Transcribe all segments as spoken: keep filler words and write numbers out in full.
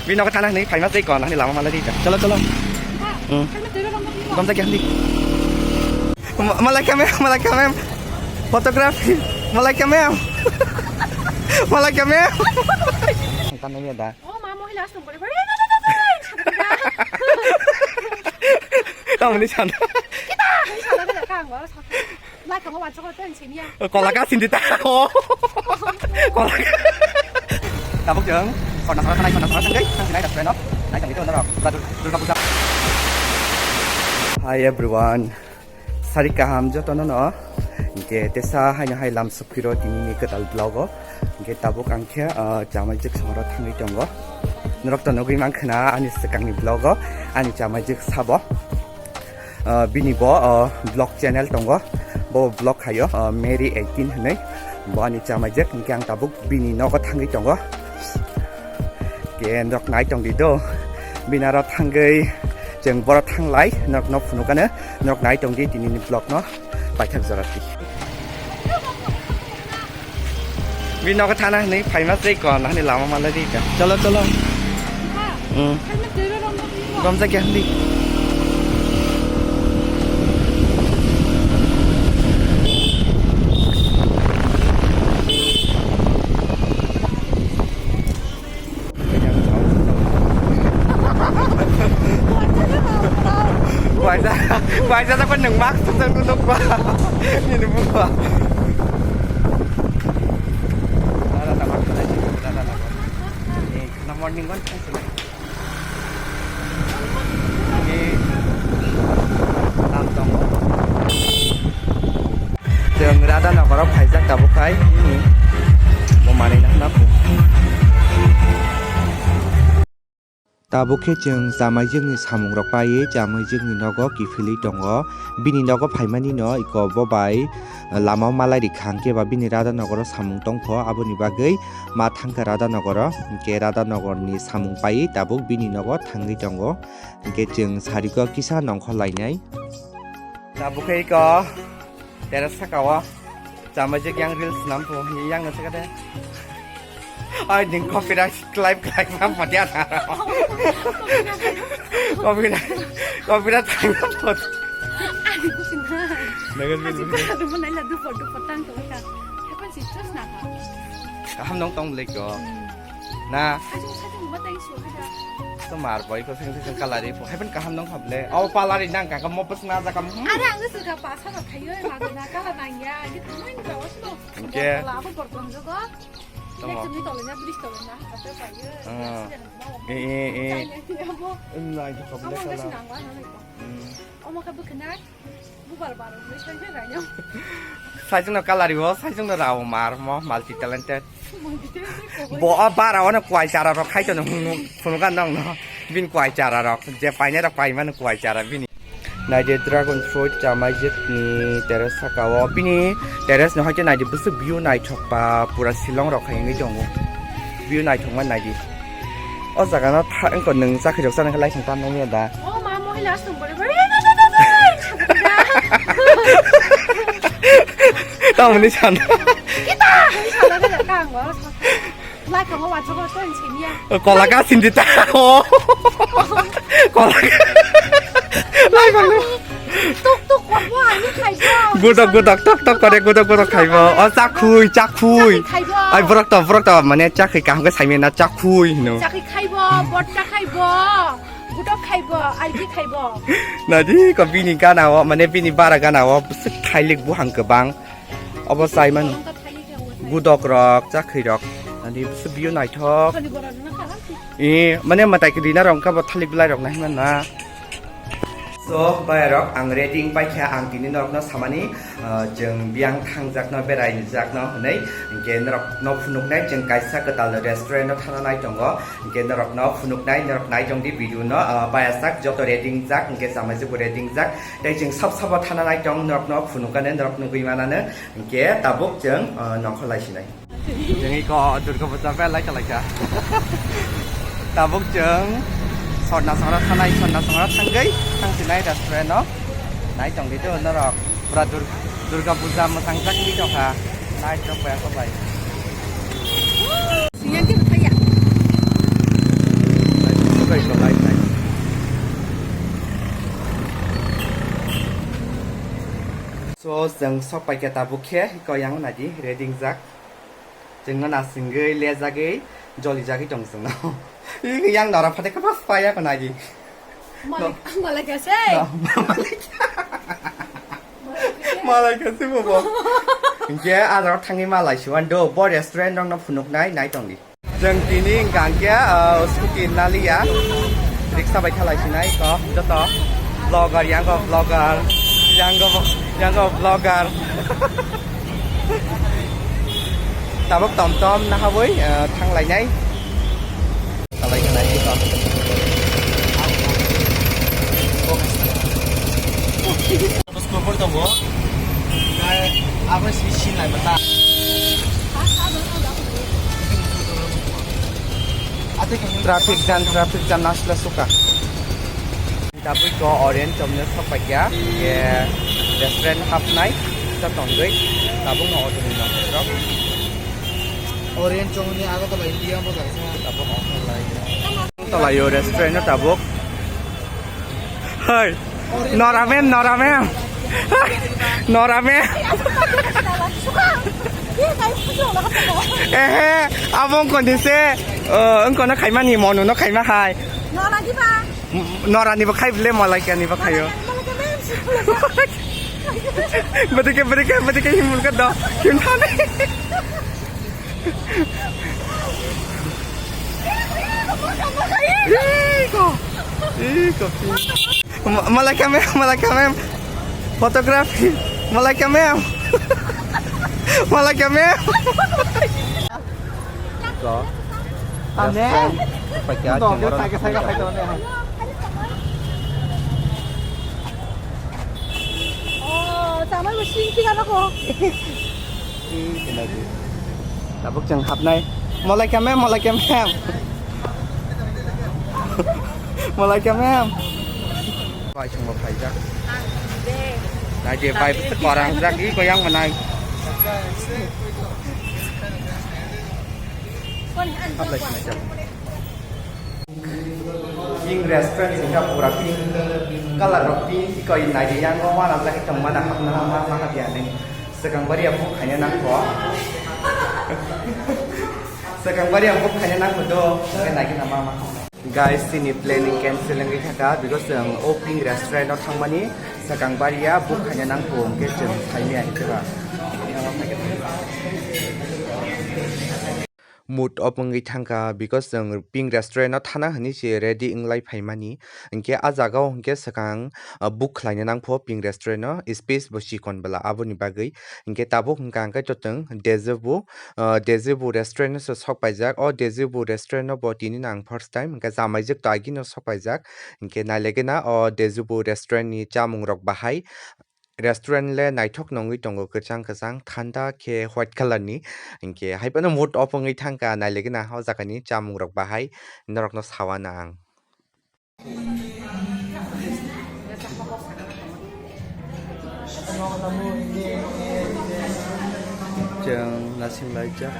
Bini nogo thana hinwi phaima tei kon hani lama malai rijak. Cholo, cholo. Hmm. Gomjak ya hindi. Ma-, malai kame, malai kame. Photography. Malai kame. Malai kame. Tanai ya da. Oh, ma, mohila asong bole. Tamni sana. Kita. Ini sana bela kang, wala sana. Lai kang, wala sana, tan sini ya. Kola ka sindi ta. Oh. Kola ka. Tabuk jeng. Kona sana, kona sana, kona sana. Nai, nai, nai, nai, nai. Hi everyone. Sari kaham jotono no. Hingke tesa haino hai lam suphiro tinini kwtal vlog o. Hingke tabuk ang khe, ah, chamai jik somaro thangwi tongo. Norok to nugwi mankha na ani swkangni vlog o ani chamai jik sabo. Ah, bini bo, ah, vlog channel tongo. Bo vlog khaio, ah, Mary eighteen hinwi. Bo ani chamai jik hingke ang tabuk bini nogo thangwi tongo. Ke norok nai tong di do. Bini aro thangwi chwng boro thanglai, norok no phunukano, norok nai tong di tinini vlog no paithak jora di. Bini nogo thana hinwi phaima tei kon hani lama malai rijak. Cholo, cholo. Hmm. Gomjak ya hindi. Waisa, waisa tak pun neng mak, tak pun neng mak. Ini buka. Ada tak mak, ada tak mak. Eh, kena morning kan? Ini tam tongo. Chwng Radha Nogoro phaijak tabuk khai, hmm, bo manwi na hwnna phu. Tabuk khe chwng chamaijwkni samungrok paiwi chamaijwkni nogo kiphilwi tongo. Bini nogo phaimani no iko bo bai lama o malai rikha, hwnkhe ba bini Radha Nogoro samung tongkho, aboni bagwi ma thangkha Radha Nogoro, hwnkhe Radha Nogorni samung paiwi tabuk bini nogo thangwi tongo. Hwnkhe chwng sariko kisa nongkhor lainai. Tabuk khe iko terrace saka o chamaijwk yang reels swnam phu, yang no saka de. Ai, ning copyright claim, claim ma patia na. Copyright, copyright claim ma pat. Ani kusin ha. Nagan bil. Asi ko adu mo naila du photo patang to ka. Hepan si chos na ka. Kaham nong tong blek ko. Hmm. Na. Ajo, ajo, ma tai so ka. To mar boy ko sing sing kalari phu. Hepan kaham nong hable. Aw palari nang ka mo pas na ja kam. Ada ang su ka pasa na thayo ma na kala nang ya. Gitu mo ni ba osno. Oke. Labo borton jogo. Tamo. Next week tole na, bridge tole na, kata payo. Ah. Eh, eh, eh. China ni abo. Em, lai, to kabla. Amo kasi nang wa na ko. Hmm. Omo ka bukna. Bubar bar, bridge kan kan ya. Sajung no kalari wo, sajung no rawo mar mo, multi talented. Bo a bara ono kwai chara rok khai to no hunu, hunu kan nong no. Bin kwai chara rok, je paine rok pai man kwai chara bini. Naidi dragon fruit chamaijwkni terrace saka o. Bini terrace no haikhe naidi bwswk view naithok ba pura Shillong rok hai wngwi tongo. View naithokma naidi. O jaga no tha wngkha nwng chakri rok chana khe lai thang tam nangya da. O ma mohila asong bore bore. Tamoni sana. Kita. Sana de kang wa. Lai kamo wa chobo to sini ya. Kola ka sindi ta. Oh. Kola ka. Lai kamo. Tuk tuk ko bo ani khai bo. Gudok gudok tok tok kore gudok gudok khai bo. O chakhui chakhui. Chakhui khai bo. Ai borok to borok to mane chakhui kaham ke saimena chakhui no. Chakhui khai bo, botta khai bo. Gudok khai bo, algi khai bo. Nadi ko bini gana o mane bini bara gana o thailik buhang kebang. Obo sai mano. Gudok rok, chakri rok. Ani bisu biyo naithok. Eh, mane matai kri na rong ka bo thalik belai rok nai man na. So, bayarok, ang ready wng paikha, ang tini norokno samani, ah, chwng biyang thangjakno, berai jakno hwnwi, hinkhe norokno phunuknai chwng kaisa kwtal restaurant-o thana nai tongo, hinkhe norokno phunuknai, norok nai tongdi video-no, ah, bayasak joto ready wngjak, hinkhe chamaijwkbo ready wngjak, tei chwng sab sabo thana nai tong, norokno phunukani, norok nugwi manani, hinkhe tabuk chwng, ah, nongkhor lai sinai. Chwng iko Durga Puja belai kalaikha. Tabuk chwng Sonna Songra thanai, Sonna Songra thangwi thangsinai restaurant-o. Nai tongdi to norok. Pura Dur-, Durga Puja mwsang jakni tongkha. Nai tongkha bai. Siyang khe bwthai ya. Chwng sok paikha tabuk khe, hiko yang naidi ready wngjak. Chwngno nasingwi lejagwi jolijagwi tong chwngno. Yang nora phate khe pas paya ko naidi. Malik, malai kha se. No, malai kha. Malai kha se bobo. Hinkhe ah jagao thangwi malai siwan do. Bo restaurant rokno phunuknai nai tongdi. Chwng tini hwnkha hwnkhe, ah, scooty naliya. Riksa bai khalai sinai ko joto. Vlogger, yango vlogger, yango, yango vlogger. Tabuk tom tom nahabwi, ah, thanglainai. Khalai khalai ko. Bwskang bo tongo. Omo si sinai bata. Traffic jam, traffic jam nasla suka. Tabuk ko Orient chomno sok paikha, ye restaurant hapnai, ta tongwi, tabuk no auto ni nang rok. Orient chomni ago to India bo jagsa. Tabuk auto lai. Tolaio restaurant no tabuk. Hai. Nora mem, Nora mem. Nora mem. Ehe, abo wngkoni se, uh, wngkono khaimani, mono no khaima hai. Nora ni ba? Nora ni bo khai bile, Malaika ni bo khaio. Malaika mem. Badike, badike, badike himul ka do. Him thane. Iko. Iko. Ma-, Malaika ma'am, Malaika ma'am. Photography. Malaika ma'am. Malaika ma'am. Iko. Ane. Pakai aja. Dong, orang dia pakai saya pakai. Pakai mana? Oh, sama mesin kita apa kok? Ih, kena sih. Tabuk chwng hapnai. Malaika ma'am, Malaika ma'am. Malaika ma'am. Bai chwngbo phaijak. Nai de bai korang jak i koyang manai. Haplai sinai jak. Pink restaurant singka pura pink color rok pink, iko i naidi yang o wana jagwi tong mana hapna ma ma hapya ni. Swkang bari ya book khaina nangkho. Swkang bari ya book khaina nangkho do, hwnkhe naigwi na ma ma hapna. Guys, chini planning cancel wngwi thaka because chwng o pink restaurant o thangmani swkang bari ya book khaina nangkho, hwnkhe chwng phaimaya hinkhe ba. Mood off wngwi thangkha because chwng Pink Restaurant-o thana hwnwi se ready wnglai phaimani. Hinkhe ah jagao hinkhe swkang, ah, book khlaina nangpho Pink Restaurant-o, space bo chikon bwla aboni bagwi. Hinkhe tabuk hwnkha hinkhe totwng Dejubu, ah, Dejubu Restaurant-o se sok paijak. O Dejubu Restaurant-o bo tini no ang first time hinkhe jamaijwk to agini no sok paijak. Hinkhe nailegena o Dejubu Restaurant-ni chamung rok bahai. Restaurant le naithok nongwi tongo, kwchang kwchang, thanda khe white colour ni, hinkhe hai phano mood off wngwi thangkha, nailegena o jagani chamung rok bahai norokno sawana ang. Chwng naising laijak.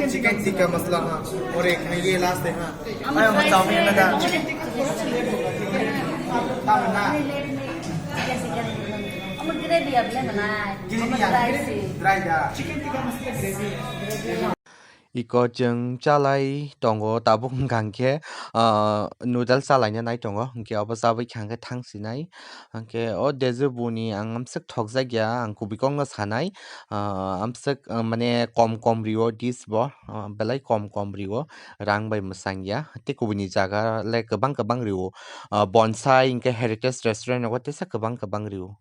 Chicken tikka masala ha. Aur ek hai ye last hai ha. Ayo, chowmein na da. Tama na. Omo gravy able mana? Gravy ya, dry si. Dry da. Chicken tikka masala gravy. Iko chwng chalai tongo tabuk hwnkha hinkhe, ah, noodle chalaina nai tongo, hinkhe obo chabwi kha hinkhe thang sinai. Hinkhe o Dejubu ni ang amswk thokjak ya, ang kubui kokno sanai, ah, amswk, ah, mane kom kom rio dish bo, ah, belai kom kom rio, rang bai mwchang ya, tei kubuni jaga le kwbang kwbang rio, ah, Bonsai hinkhe Heritage Restaurant rogo teisa kwbang kwbang rio.